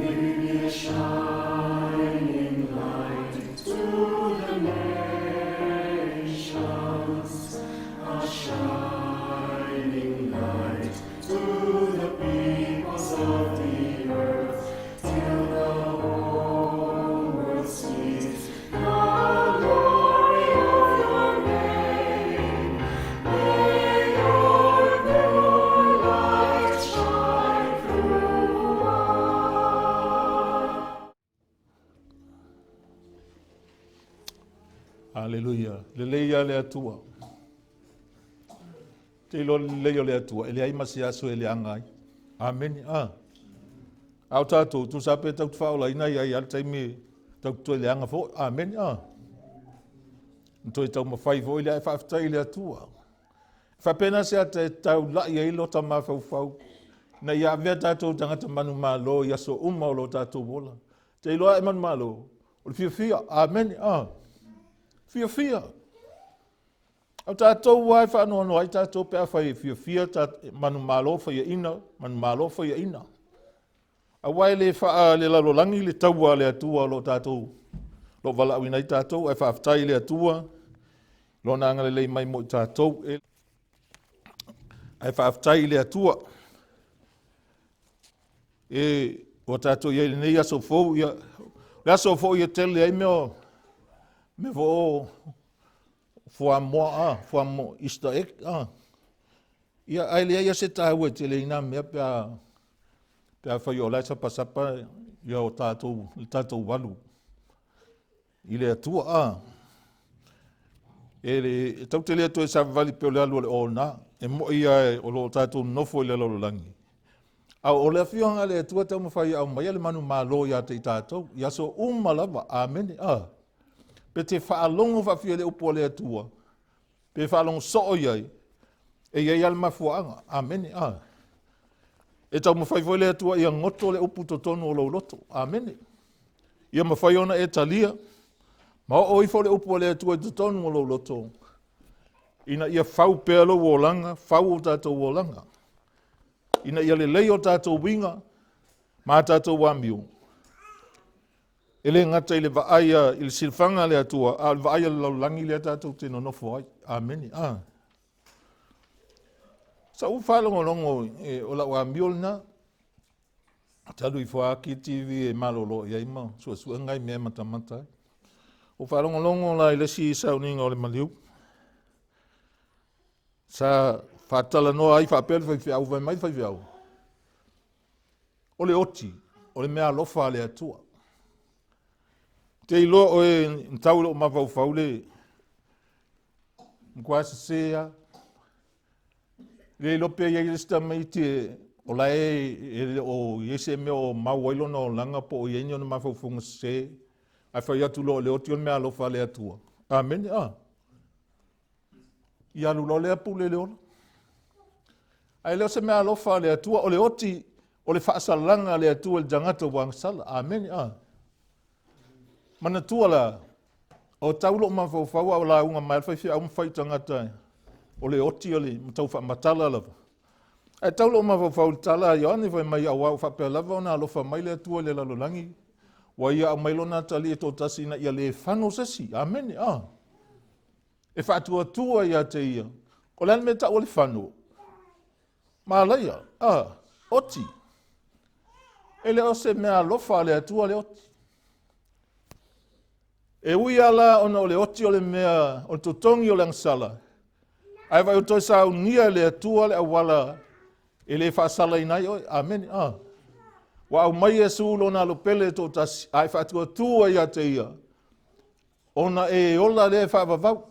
May be a shining light to the nations, a shining light to the peoples of the earth, till the whole world sees the glory of your name. May your pure light shine through us. Aleluia. Lelei ia le Atua. Te iloa le lelei o le Atua, e leai ma se aso e leaga ai. Amene. A. A o tatou, tusa pe tau te faaolaina i ai a le taimi tau te toe leaga foi. Amene. A. Na toe taumafai foi lea ae faafetai i le Atua. E faapena se ata e taula'i ai lota mafaufau ina ia avea tatou tagata manumalo i aso uma o lo tatou ola. Te iloa e manumalo, o le fiafia. Amene. A. Fiafia. O tatou lava e faanoanoa ai tatou pe afai e fiafia manumalo faiaina, manumalo faiaina. Aua e le faalelalolagi le taua a le Atua o lo o tatou lo o valaauina ai tatou, ae faafetai i le Atua Lona agalelei mai mo i tatou. Ae faafetai i le Atua. E ua tatou i ai i lenei aso fou, ia, le aso foi e tele ai mea mea foi o fuamoa, a, fuamoa, Easter egg, a. Ia, ae leai lava se taua e tele ai nā mea pe a pe afai o la e sapasapa ia o tatou, le tatou alu i le Atua, a. E, le, e tau te le toe savavali pei o le alu o le ona, e moi lava o lo o tatou nonofo i le lalolagi. A o le afioga a le Atua taumafai e aumaia le manumalo ia te i tatou, i aso uma lava. Amene. A. Pe te faalogo faafia i le upu a le Atua, pe faalogo soo i ai, e i ai lava le mafuaaga. Amene. A. E taumafai foi le Atua ia goto le upu totonu o lou loto. Amene. Ia mafai ona e talia ma oo ifo le upu a le Atua i totonu o lou loto, ina ia fau pea lou olaga, fau o tatou olaga, ina ia lelei o tatou uiga ma a tatou amio. E le gata i le vaai a, i le silafaga a le Atua, a o le vaai a le lalolagi lea tatou te nonofo ai. Amene. A. Sa ou faalogologo e, o lau amio lena, talu ifo a ki TV e malolo i ai ma suesuega i mea e matamata ai. Ua faalogologo la i le isi sauniga o le maliu. Sa faatalanoa ai faapea le faifeau, fai mai le faifeau, O le oti, o le mea alofa a le Atua. Te iloa oe na tau i lou mafaufau le matua sese lava. Le iloa pe i ai le isi tamaiti o la e le o i ai se mea o mau ai lona olaga po o i ai ni ona mafaufauga sese, ae fai atu loa o le oti o le mea alofa a le Atua. Amene, a. Ia alu loa lea pule i le ola. Ae le o se mea alofa a le Atua, o le oti o le faasalaga a le Atua i le tagata ua agasala. Amene. A. Manatua la, o tau lou mafaufau a o lauga mai le faifeau ma fai tagata o le oti o le matau faamatala lava. Ae tau lou mafaufau i le tala a Ioane fai mai auā ua faapea lava ona alofa mai le Atua i le lalolagi, ua ia aumai lona atalii e toatasi ina ia le fano se isi. Amene. A. E faatuatua ia te ia. O le a le mea tau o le fano? Malaia, a, oti. E le o se mea alofa a le Atua le oti. E ui lava la ona o le oti o le mea, o le totogi o le agasala, ae vai o toe saunia e le Atua le auala e le faasalaina ai oe. Amene. A. Ua aumai Iesu lona alopele e toatasi, a e faatuatua ia te ia, ona e ola lea e faavavau.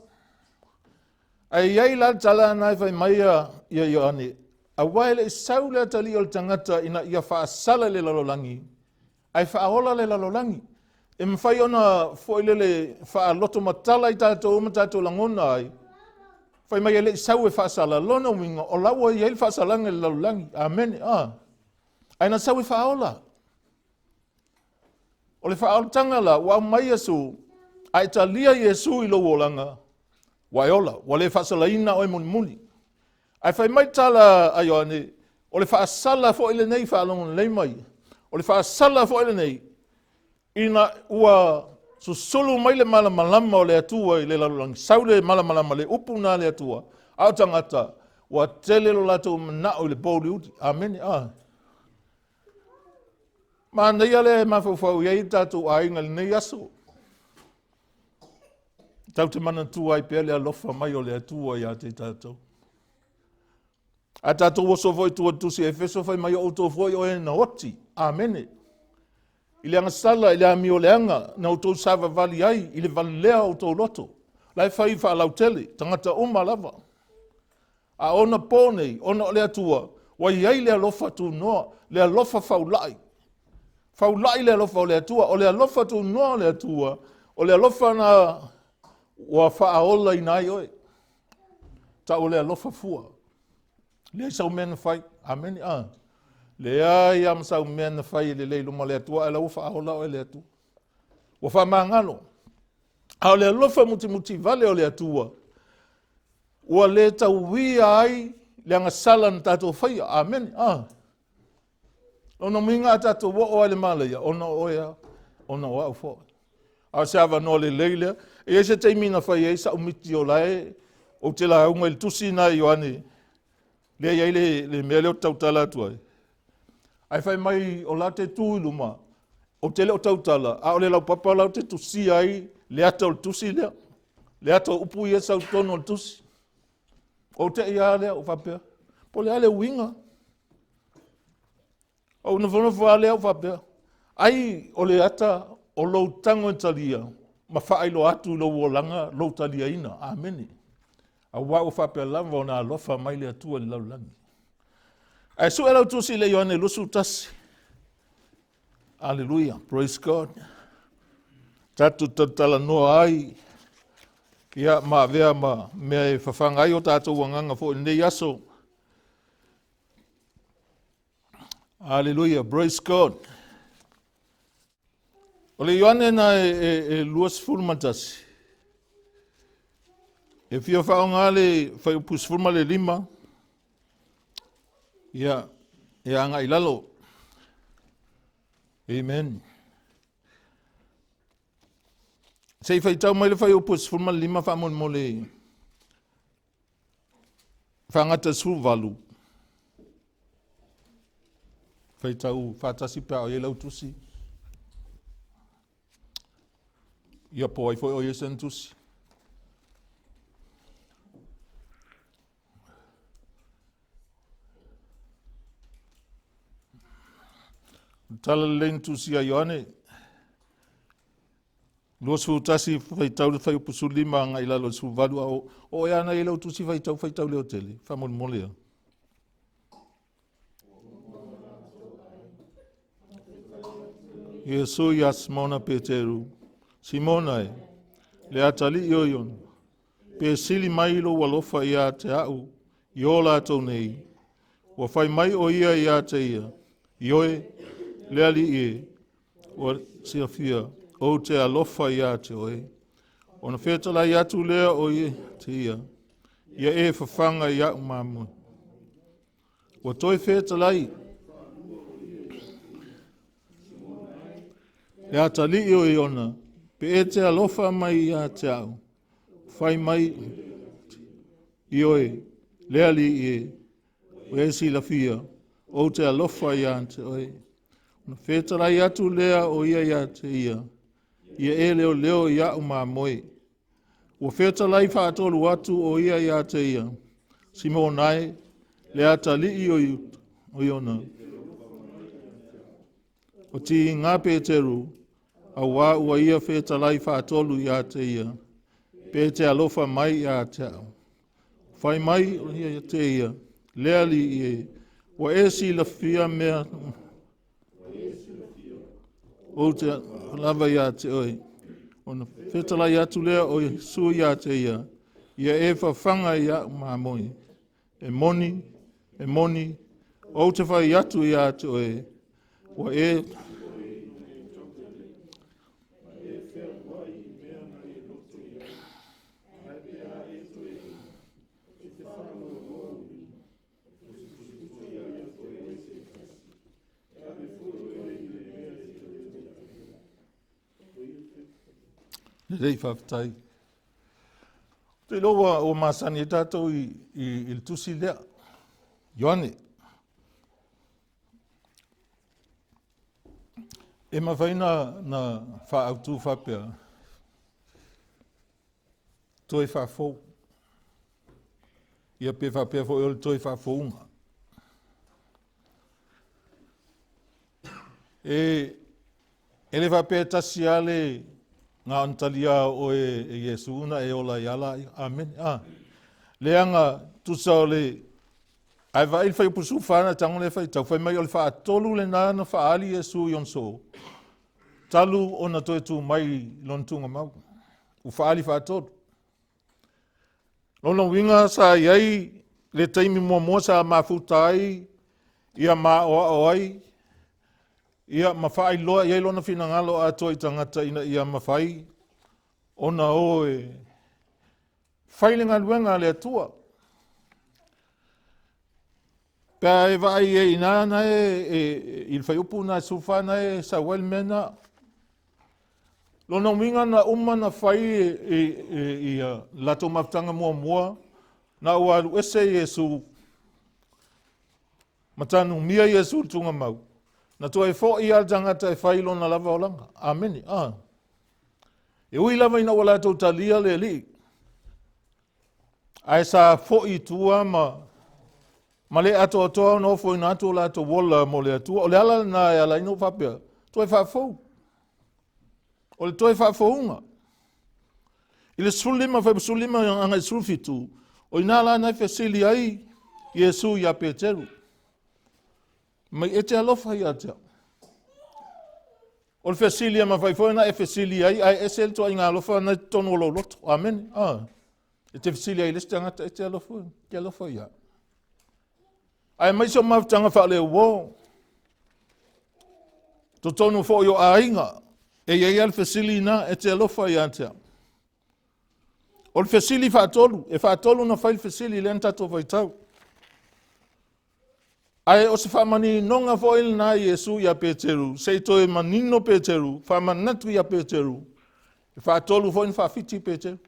Ae i ai la le tala na e fai mai ia Ioane, aua e le i sau le atalii o le tagata ina ia faasala i le lalolagi, ae faaola le lalolagi. E mafai ona foi lele faaloto matala i tatou ma tatou lagona ai, fai mai e le i sau e faasala, lona uiga o la ua i ai le faasalaga i le lalolagi. Amene. Ah. Ae na sau e faaola. O le faaolataga la, ua aumai Iesu, a e talia Iesu i lou olaga, ua e ola, ua le faasalaina oe mulimuli. Ae fai mai tala a Ioane, o le faasala foi lenei faalogo lelei mai. O le faasala foi lenei, ina ua susulu mai le malamalama o le Atua i le lalolagi, sau le malamalama, le upu na le Atua, a o tagata, ua tele lo latou manao i le pouliuli. Amene. Ah. Manaia le mafaufau i ai tatou aiga i lenei aso. Tatou te manatua ai pea le alofa mai o le Atua ia te tatou. A tatou oso foi i tua i le tusi a Efeso fai mai o outou foi o e na oti. Amene. I le agasala, i le amio leaga, na outou savavali ai i le valea o outou loto. La e fai faalautele, tagata uma lava. A ona po nei, ona o le Atua, ua i ai le alofa tunoa, le alofa faulai. Faulai le alofa o le Atua, o le alofa tunoa o le Atua, o le alofa na ua faaolaina ai oe. Tau o le alofa fua. Leai sau mea na fai. Amene. Ah. Leai lava ma sau mea na fai e lelei i luma o le Atua, ae la ua faaola oe e le Atua. Ua faamagalo. A o le alofa mutimuti vale o le Atua, ua le tauia ai le agasala na tatou faia. Amene. Ah. Lona uiga a tatou oo lava i le malaia, ona o oe lava, ona o au foi. A o se avanoa lelei lea. E i ai se taimi na fai ai sau miti o la e ou te lauga i le tusi lena a Ioane, lea e i ai le, le mea lea ou te tautala atu ai. Ae fai mai o la te tu i luma, ou te le o tautala, a o le laupapa la ou te tusia ai le ata o le tusi lea, le ata o upu ia e sau i totonu o le tusi. Ou te i lava lea, ou faapea, po o le a le uiga? Ou nofonofo lava lea ou faapea, ai o le ata o lou tago e talia ma faailoa atu i lou olaga lou taliaina. Amene. Aua ua faapea lava ona alofa mai le Atua i le lalolagi. Ae sue lau tusi i le Ioane 21. Aleluia. Praise God. Tatou talanoa ai ia ma avea ma mea e fafaga ai o tatou agaga foi i lenei aso. Aleluia. Praise God. O le Ioane na e, e, e 21, e fia faaaoga le fuaiupu 15, ia, e agai i lalo. Amen. Se i faitau mai le fuaiupu 15 faamolemole faagata 18. Faitau faatasi pe a o i ai lau tusi. Ia po ai foi o i ai sana tusi. Tala lelei na tusia Ioane 21 faitau le fuaiupu 15 agai i lalo i le 18 a o o oe ana i lau tusi faitau faitau leo tele faamolemole a. Iesu ia Simona Peteru, Simona e, le atalii o Iona, pe sili mai lou alofa ia te au i o latou nei, ua fai mai o ia ia te ia, Ioe, le alii e, ua silafia, ou te alofa ia te oe. Ona fetalai atu lea o ia te ia, ia e fafaga i au mamoe. Ua toe fetalai le atalii o Iona, pe e te alofa mai ia te au, fai mai ioe, le alii e, ua e silafia, ou te alofa ia te oe. Ona fetalai atu lea o ia ia te ia, ia e leoleo i au mamoe. Ua fetalai faatolu atu o ia ia te ia, Simona e, le atalii o Iona. Ua tiga Peteru, auā ua ia fetalai faatolu ia te ia, pe te alofa mai ia te au. Fai mai o ia te ia, le alii e, ua e silafia mea ou te lava ia te oe. Ona fetalai atu lea o Iesu ia te ia, ia e fafaga i au mamoe. E moni, e moni, ou te fai atu ia te oe, ua e Lelei, faafetai. Ou te iloa ua, ua masani ai tatou i, i, i le tusi lea. Ioane. E mafai na, na faaautu faapea, toe faafou. Ia pe faapea foi o le toe faafouga. E, e le faapea e tasi lava le na ona talia o oe e Iesu na e ola ai lava laia. Amene. Ah. Leaga tusa o le ae vaai le fuaiupu 14 na tago lea faitau fai mai o le faatolu lena na faaali Iesu i ona soo talu ona toe tu mai i lona tugamau. Ua faaali faatolu. Lona uiga sa i ai le taimi muamua sa mafuta ai ia maoao ai ia ma faailoa i ai lona finagalo atoa i tagata ina ia mafai ona o e fai le galuega a le Atua. Pe a e vaai ai i ina na e, e, i le fuaiupu lena e 14 na e sau ai le mea lena. Lona uiga na uma na fai e, e, e, ia latou mafutaga muamua na ua alu ese Iesu ma tanumia Iesu i le tugamau. Na toe foi lava le tagata e fai lona lava olaga. Amene. Ah. E ui lava ina ua latou talia le Alii, ae sa foi i tua ma ma le atoatoa ona ofoina atu o latou ola mo le Atua. O le ala lena e ala ai ona ou faapea, toe faafou. O le toe faafouga. I le 15, fuaiupu 15 agai 17, o i ina la na e fesili ai Iesu iā Peteru, mai e te alofa ia te au. O le fesili e mafai foi ona e fesili ai, ae ese le ituaiga alofa na i totonu o lou loto. Amene. Ah. E te fesili ai i le isi tagata, e te alofa, te alofa ia. Aemaise o mafutaga faaleuo, totonu foi o aiga, e i ai lava le fesili na, e te alofa ia te au. O le fesili faatolu, e faatolu na fai le fesili lea na tatou faitau. Ae o se faamaninoga foi lena i Iesu iā Peteru, se i toe manino Peteru, faamanatu iā Peteru, e faatolu foi na faafiti Peteru.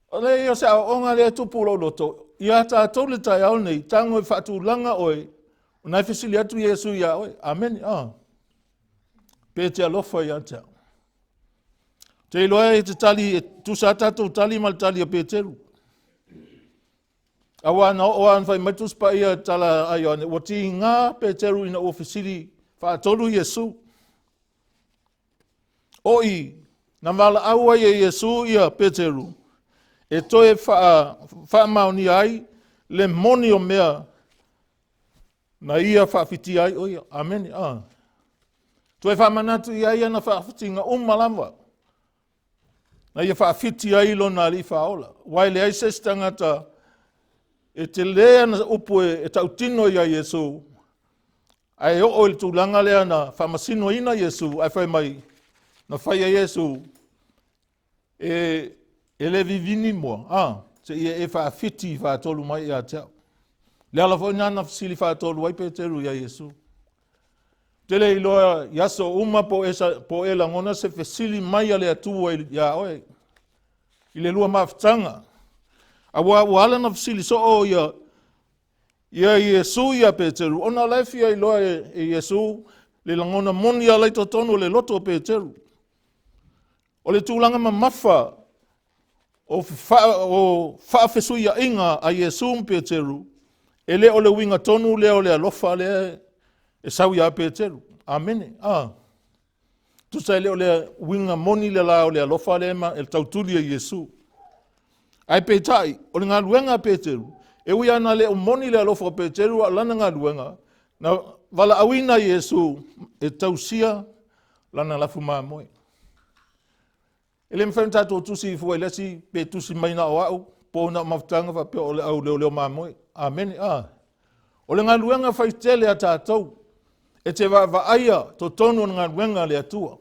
O le ia o se aoaoga lea e tupu lou loto, ia tatou le taeao nei, tago e faatulaga oe, ona e fesili atu Iesu iā oe. Amene. Ah. Pe te alofa ia te au. Te iloa e te tali, e tusa a tatou tali ma le tali a Peteru. Aua na oo lava na fai mai Tusi Paia tala a Ioane, ua tiga Peteru ina ua fesili faatolu Iesu. Oi, na valaau ai e Iesu ia Peteru e toe faamaonia ai le moni o mea na ia faafitia ai o ia. Amene. Ah. Toe faamanatu i ai ana faafitiga uma lava na ia faafiti ai lona alii faaola. Aua e leai se isi tagata e tele ana upu e, e tautino iā Iesu, ae oo i le tulaga lea na faamasinoina Iesu, ae fai mai, na fai e Iesu, e, e le vivini moa, a, se ia e faafiti faatolu mai ia te au. Le ala foi na na fesili faatolu ai Peteru iā Iesu. Te le iloa i aso uma po e, po e lagona se fesili mai a le Atua iā oe i le lua mafutaga. Aua ua ala na fesili soo ia ia Iesu ia Peteru, ona la e fia iloa e, e Iesu le lagona moni ala i totonu o le loto o Peteru. O le tulaga mamafa o, fa, o faafesuiaʻiga a Iesu ma Peteru, e le o le uiga tonu lea o le alofa lea e sau iā Peteru. Amene. Ah. Tusa e le o le uiga moni le la o le alofa lea ma e tautuli e Iesu. Ae peitai, o le galuega a Peteru, e ui ana le o moni le alofa o Peteru a o lana galuega, na valaauina Iesu e tausia lana lafu mamoe. E le mafai ona tatou tusi fua i le isi pe tusi mai na o au po na o mafutaga faapea o le au leoleo mamoe. Amene. Ah. O le galuega fai tele a tatou e te vaavaaia totonu o le galuega a le Atua.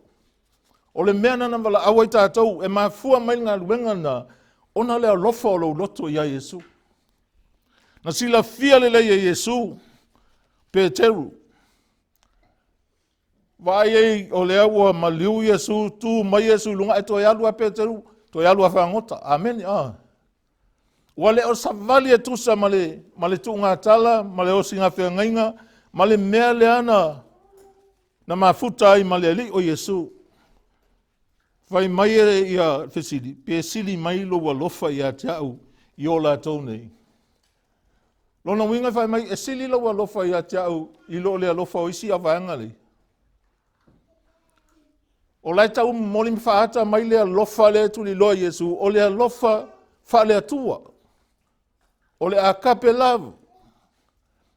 O le mea na na valaau ai tatou e mafua mai le galuega na ona le alofa o lou loto iā Iesu. Na silafia lelei e Iesu Peteru. Vaai ai o lea ua maliu Iesu, tu mai Iesu i luga ae toe alu lava Peteru, toe alu lava fagota. Amene. Ah. Ua le o savali e tusa ma le, ma le tuugatala, ma le osiga feagaiga, ma le mea lea na, na mafuta ai ma le Alii o Iesu. Fai mai e ia fesili, pe sili mai lou alofa ia te au i o latou nei. Lona uiga fai mai, e sili lou alofa ia te au i lo le alofa o isi avaega nei. O la e tau momoli ma faaata mai le alofa lea e tuliloa Iesu, o le alofa faale-Atua. O le agape love.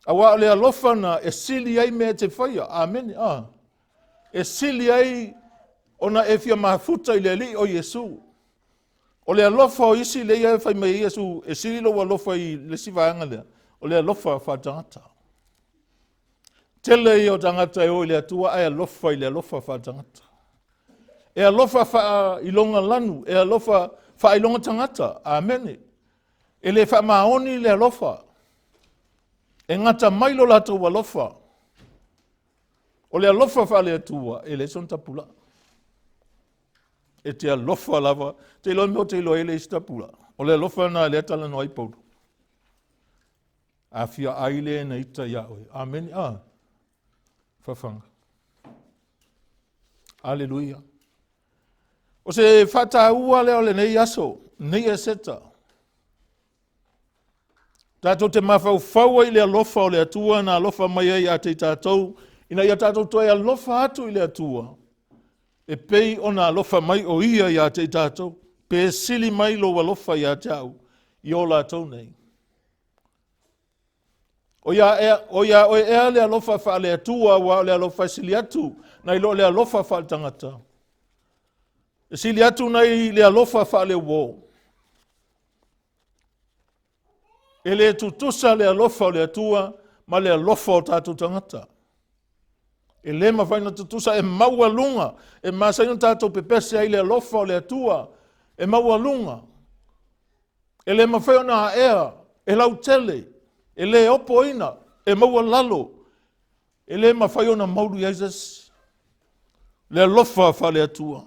Aua o le alofa na e sili ai mea e te faia. Amene. Ah. E sili ai ona e fia mafuta i le Alii o Iesu. O le alofa o isi lea e fai mai ai Iesu, e sili lou alofa i le isi vaega lea, o le alofa faaletagata. Tele ia o tagata e o i le Atua ae alofa i le alofa faaletagata. E alofa faailoga lanu, e alofa faailoga tagata. Amene. E le faamaoni le alofa. E gata mai lo latou alofa. O le alofa faale-Atua, e leai sona tapulaa. E te alofa lava. Te iloa mea o te iloa ai le isi tapulaa. O le alofa lena lea talanoa ai Paulo. A fia ai le na ita iā oe. Amene. Ah. Fafaga. Aleluia. O se faataua lea o lenei aso, nei eseta. Tatou te mafaufau ai i le alofa o le Atua na alofa mai ai ia te i tatou, ina ia tatou toe alofa atu i le Atua, e pei ona alofa mai o Ia ia te i tatou, pe sili mai lou alofa ia te au i o latou nei. O ia, ea, o ia oe ea le alofa faale-Atua, aua o le alofa e sili atu nai lo le alofa faaletagata. E sili atu nai le alofa faaleuo. E le tutusa le alofa o le Atua ma le alofa o tatou tagata. E le mafai ona tutusa, e maualuga, e masani ona tatou pepese ai le alofa o le Atua, e maualuga. E le mafai ona aea, e lautele, e le opoina, e maualalo, e le mafai ona maulu i ai se isi. Le alofa faale-Atua.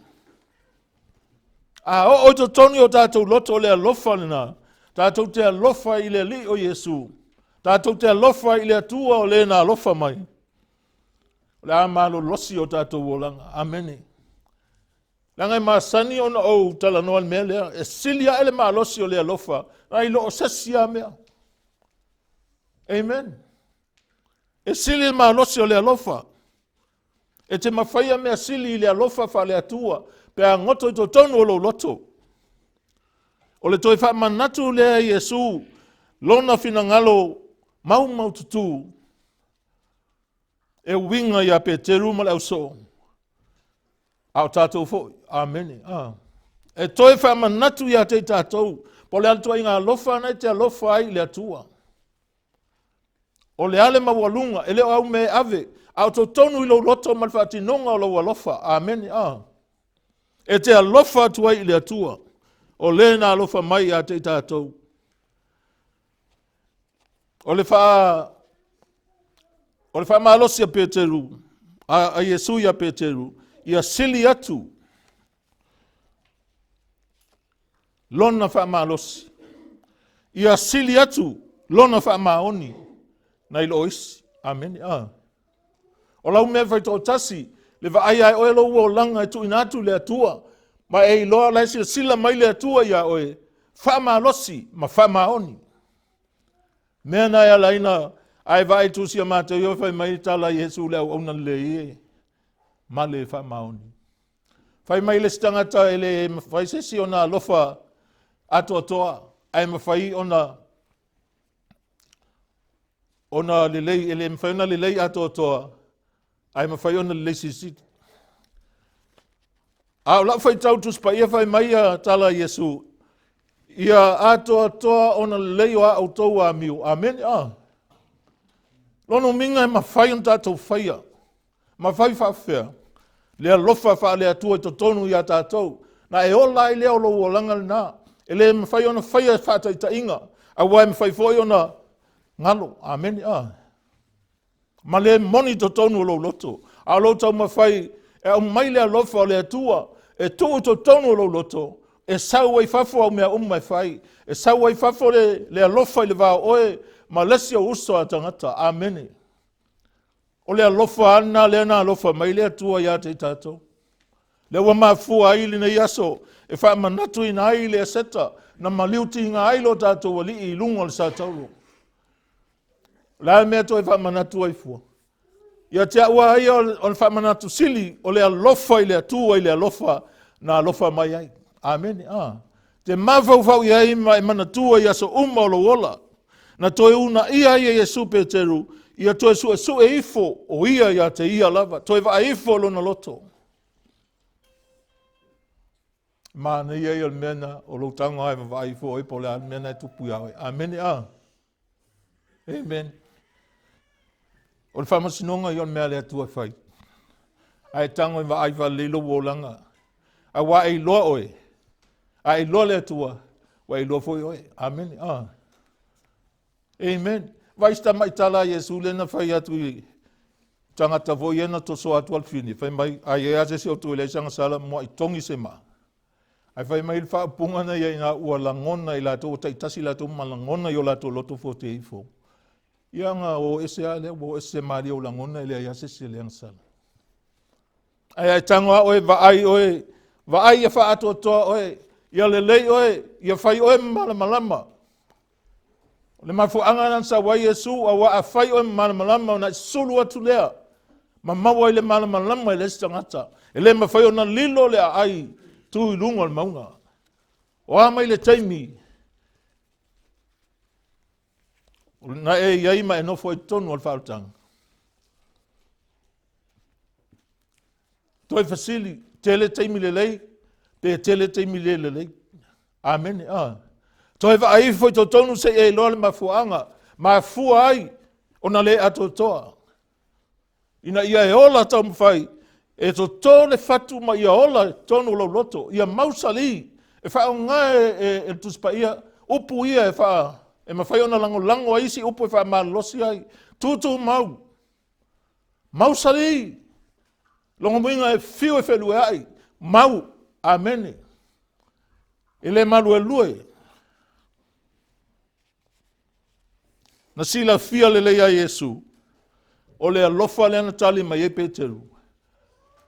A oo i totonu o tatou loto o le alofa lena, tatou te alofa i le Alii o Iesu, tatou te alofa i le Atua o le na alofa mai. O le a malolosi o tatou olaga. Amene. Leaga e masani ona ou talanoa i le mea lea, e sili ae le malosi o le alofa, nai lo o se isi lava mea. Amen. E sili le malosi o le alofa. E te mafaia mea sili i le alofa faale-Atua pe a goto i totonu o lou loto. O le toe faamanatu lea i Iesu lona finagalo maumaututu e uiga iā Peteru ma le ausoo. A o tatou foi. Amene. Ah. E toe faamanatu iā te i tatou, po o le a le tuaiga alofa na e te alofa ai i le Atua. O le a le maualuga, e le o au mea e ave, a o totonu i lou loto ma le faatinoga o lou alofa. Amene. Ah. E te alofa atu ai i le Atua, o le na alofa mai iā te i tatou. O le faa o le faamalosi a Peteru, a, a Iesu ia Peteru, ia sili atu lona faamalosi, ia sili atu lona faamaoni nai lo isi. Amene. Ah. O lau mea fai toatasi, le vaai ai oe lou olaga e tuuina atu i le Atua, ma e iloa la e silasila mai le Atua iā oe, faamalosi ma faamaoni. Mea na e ala ai na a e vaai tusia Mateo ia fai mai tala Iesu le auauna lelei e ma le faamaoni. Fai mai le isi tagata e le mafai se isi ona alofa atoatoa, ae mafai ona ona lelei, e le mafai ona lelei atoatoa, ae mafai ona lelei silisili. A o lau faitau Tusi Paia fai mai ia tala a Iesu, ia atoatoa ona lelei o a outou amio. Amene. Ah. Lona umiga e mafai ona tatou faia. Mafai faafefea? Le alofa faale-Atua i totonu ia tatou. Na e ola ai lea o lou olaga lena. E le mafai ona faia faataitaiga, aua e mafai foi ona galo. Amene. Ah. Ma le moni i totonu o lou loto. A o lou taumafai e aumai le alofa o le Atua e tuu i totonu o lou loto, e sau ai fafo au mea uma e fai, e sau ai fafo le, le alofa i le va o oe ma le isi ou uso a tagata. Amene. O le alofa lena lea na alofa mai le Atua ia te i tatou. Lea ua mafua ai lenei aso e faamanatuina ai le aseta na maliutiga ai lo tatou alii i luga o le satauro. O le a le mea toe faamanatu ai fua? Ia te au lava ia o le faamanatu sili o le alofa i le Atua i le alofa na alofa mai ai. Amene. Ah. Te mafaufau i ai ma e manatua i aso uma o lou ola. Na toe uunaia ai e Iesu Peteru ia toe suesue ifo o ia ia te ia lava, toe vaai ifo lona loto. Manaia ia o le mea na o lou tago lava e vaavaai ifo oe po o le a le mea na e tupu iā oe. Amene a. Amen. O le faamasinoga ia o le mea a le Atua e fai. Ae tago e vaai faalelei lou olaga. Aua e iloa oe, a e iloa le Atua, ua e iloa foi oe. Amene. Ah. Amen. Vaai si tamai tala a Iesu lea na fai atu i tagata foi ia na toso atu alfine, fai mai, a i ai lava se isi o outou e leai sana sala, muai togi se maa. Ae fai mai le faaupuga na i ai ina ua lagona i latou, ua taitasi latou ma lagona i o latou loto fuate ifo. Ia na o ese lava lea, ua o ese malie o lagona e leai lava se isi e leai ana sala. Ae a e tago lava oe, vaai oe, vaai ia faaatoatoa oe, ia lelei oe, ia fai oe ma malamalama. O le mafuaaga lena na sau ai Iesu, aua a fai oe ma malamalama ona e sulu atu lea ma maua ai le malamalama i le isi tagata. E le mafai ona lilo le aai tu i luga o le mauga. O a mai le taimi na e i ai ma e nofo ai i totonu o le faaolataga. Toe fesili, tele taimi lelei, pe tele taimi le lelei. Amene. Ah. Toe vaai ifo i totonu se i e iloa le mafuaaga, mafua ai ona le atoatoa. Ina ia e ola taumafai, e toto le fatu ma ia ola i totonu o lou loto, ia mausali, e faaaoga e, e, e le Tusi Paia upu ia e, faa, e mafai ona lagolago ai isi upu e faamalolosi ai. Tutumau, mausali, Logomuiga e fiu e felueai, mau, amene. E le maluelue. Na silafia lelei a Iesu, o le alofa lea na tali mai ai Peteru,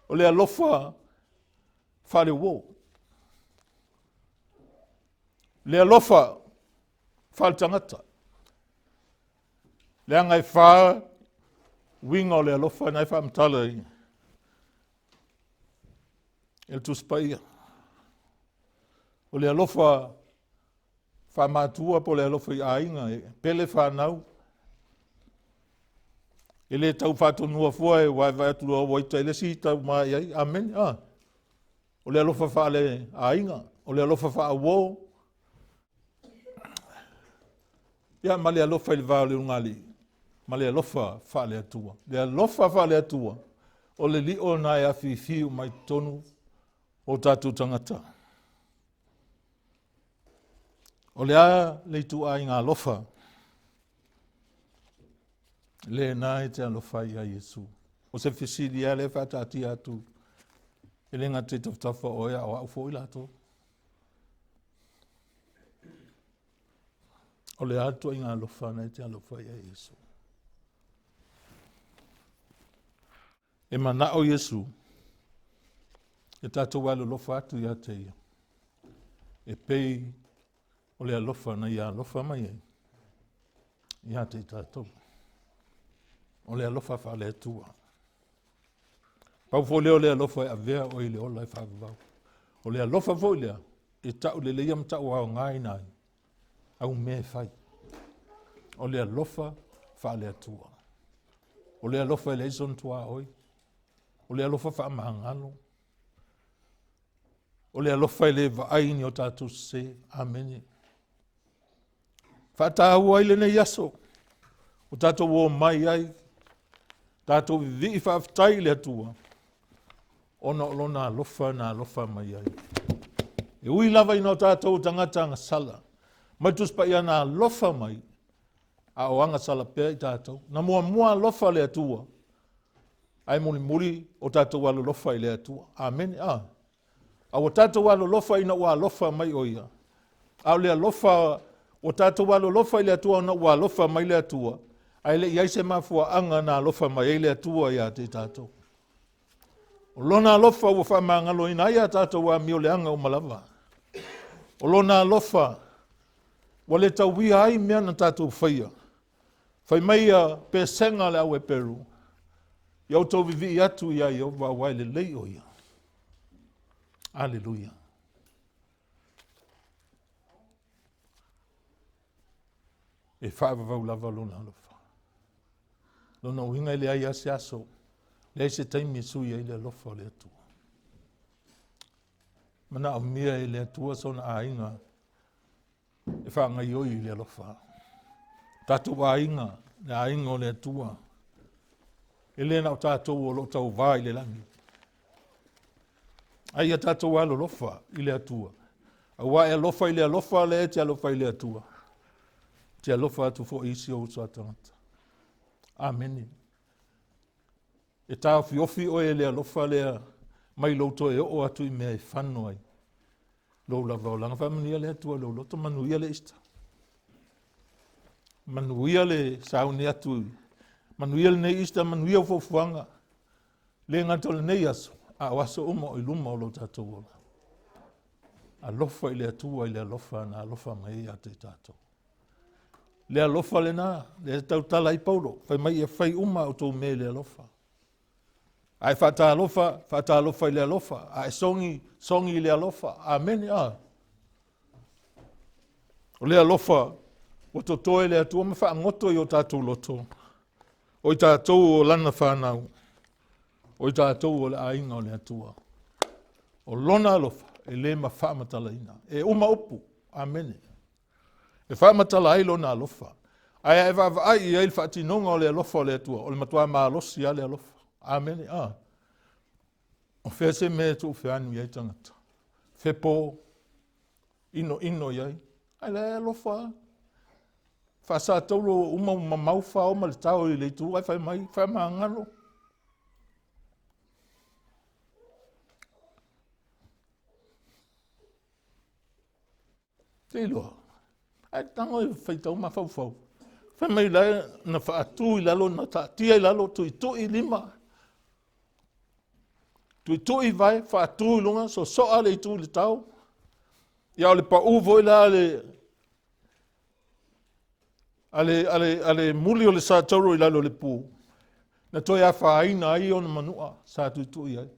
o le alofa faaleuo. Le alofa faaletagata. Leaga e fā uiga o le alofa na e faamatala i e le Tusi Paia. O le alofa faamatua po o le alofa i aiga, e pele fanau. E le tau faatonua fua e vaevae atu loa ua ita i le isi tau ma i ai. Amene. Ah. O le alofa faale aiga, o le alofa faauo, Ia ma le alofa i le va o le ulugalii, ma le alofa faale-Atua. Le alofa faale-Atua, o le lio na e afifi uma i totonu o tatou tagata. O le a le ituaiga alofa lena e te alofa ai ia Iesu. O se fesili lava lea faataatia atu e le gata i tafatafa o oe a o au foi latou. O le a le ituaiga alofa na e te alofa ai ia Iesu? E manao Iesu e tatou alolofa atu ia te ia, e pei o le alofa na ia alofa mai ai ia te i tatou. O le alofa faale-Atua. Pau foi lea o le alofa e avea oe i le ola e faavavau. O le alofa foi lea e tau leleia ma tau aogaina ai au mea e fai. O le alofa faale-Atua. O le alofa e leai sona tuaoi. O le alofa faamagalo. O le alofa e le vaai ni o tatou sese. Amene. Faataua ai lenei aso o tatou o mai ai, tatou vivii faafetai i le Atua, ona o lona alofa na alofa mai ai. E ui lava ina o tatou tagata agasala, mai Tusi Paia na alofa mai, a o agasala pea i tatou. Na muamua alofa le Atua. Ae mulimuli o tatou alolofa i le Atua. Amene. A. A ua tatou alolofa ina ua alofa mai o Ia. A o le alofa, ua tatou alolofa i le Atua ona ua alofa mai le Atua, ae le i i ai se mafuaaga na alofa mai ai le Atua ia te i tatou. O Lona alofa ua faamagaloina ai a tatou amio leaga uma lava. O Lona alofa ua le tauia ai mea na tatou faia. Fai mai ia pesega a le au Eperu, ia outou vivii atu ia Ieova aua e lelei o ia. Aleluia. E faavavau lava lona alofa. Lona uiga e leai lava se aso, leai se taimi e sui ai le alofa o le Atua. Manaomia e le Atua sona aiga e faagaioi i le alofa. Tatou aiga, le aiga o le Atua, e le na o tatou o lo o tauvā i le lagi. A ia tatou alolofa i le Atua, aua e alofa i le alofa lea e te alofa i le Atua, e te alofa atu foi i isi ou uso a tagata. Amene. E taofiofi oe e le alofa lea mai lou toe oo atu i mea e fano ai lou lava olaga. Faamanuia le Atua i lou loto, manuia le Easter. Manuia le sauni atu, manuia lenei Easter, manuia fuafuaga. Le gata o lenei aso, a o aso uma o i luma o lo tatou ola. Alofa i le Atua i le alofa na alofa mai ai ia te tatou. Le alofa lena, lea tautala ai Paulo, fai mai ia fai uma a outou mea i le alofa. A e faatalofa, faatalofa i le alofa. A e sogi, sogi i le alofa. Amene. A. O le alofa ua totoe le Atua ma faagoto i o tatou loto, o i tatou o lana fanau, o i tatou o le aiga o le Atua. O lona alofa e le ma faamatalaina. E uma upu. Amene. E faamatala ai lona alofa. Ae a e vaavaai i ai le faatinoga o le alofa o le Atua, o le matua malosi lava le alofa. Amene. A. O fea se mea e tuufeanu i ai tagata? Fepo, inoino i ai. Ae la e alofa lava. Faasataulo uma mamau fao ma le tao i le itu ae fai mai, faamagalo. Te iloa, ae tago e faitau mafaufau. Fai mai la na faatu i lalo, na taatia i lalo, tuitui lima, tuitui vae, faatu i luga, sosoa le itu i le tao. Ia o le pau foi la a le, a le, a le, a le muli o le satauro i lalo o le pu, na toe afaina ai ona manua sa tuitui ai.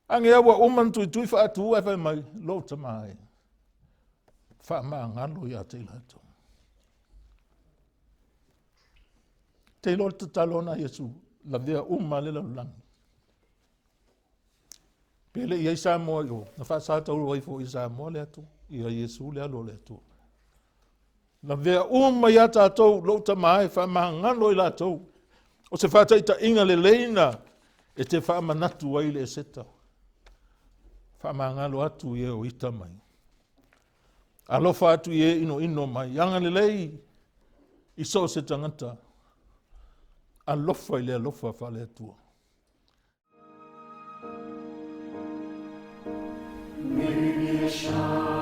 Age ua uma ona tuitui faatu ae fai mai, lou tama e, faamagalo ia te i latou. Te iloa le tatalo na Iesu, lavea uma le lalolagi. Pe le i ai Samoa i o, na faasatauro ai foi i Samoa le Atua, ia Iesu le alo o le Atua. Lavea uma ia tatou, lou tama e, faamagalo i latou. O se faataitaiga lelei na e te faamanatu ai le eseta. Faamagalo atu i e o ita mai. Alofa atu i e inoino mai. Agalelei i so o se tagata. Alofa i le alofa faale-Atua. May be a shine.